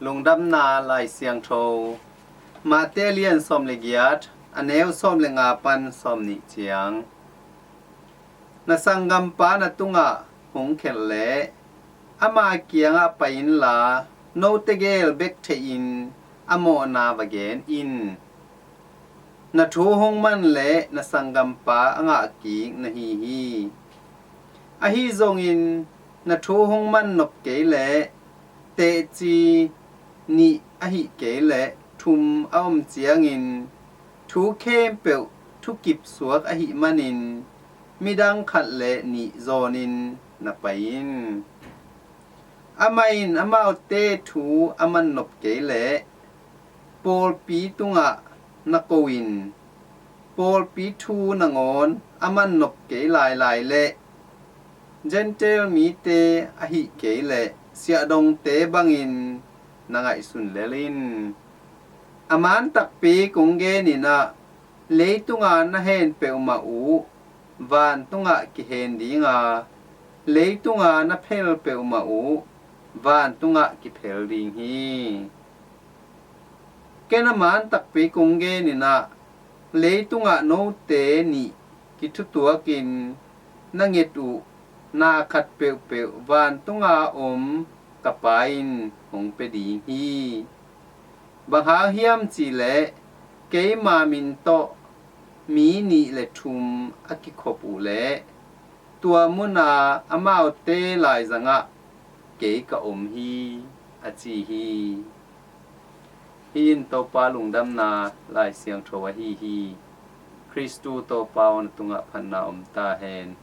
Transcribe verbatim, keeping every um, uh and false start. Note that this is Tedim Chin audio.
Lungdamna Lai Siangtho, Matthai a lian sawm le giat, a neu sawm le nga pan sawm nih ciang. Na sanggampa na tungah hong khelh leh ama kiangah pai inla, note gel bek theihin a mawhna va gen in. Na thu hong man leh na sanggampa a ngah kik na hi hi. Ahi zongin na thu hong man nop kei leh, teci nih ahih kei leh thum a om ciangin, thu khempeuh thukip suak ahih manin midang khat le nih zawnin na pai in. Amah in amaute thu a man nop kei leh, pawlpi tungah na ko in, pawlpi thu nangawn a man nop kei lailai leh, Gentile mite ahih kei leh siahdongte bangin na ngaihsun lel in. A man takpi kong genin ah, leitunga na hen peuhmah uh vantungah kihen dinga, leitunga na phel peuhmah uh vantungah kiphel ding hi. Ken a man takpi kong genin ah, leitungah note nih kithutuakin na nget uh na khat peuhpeuh vantunga om ka Pa in hong pia ding hi. Bang hang hiam cih leh, keima min tawh mi nih le thum a kikhop uh leh, tua muna amaute laizangah kei ka om hi, a ci hi. Hih in Topa lungdamna Lai Siangtho ahi hi. Khristu Topa aw, na tungah phatna om ta hen.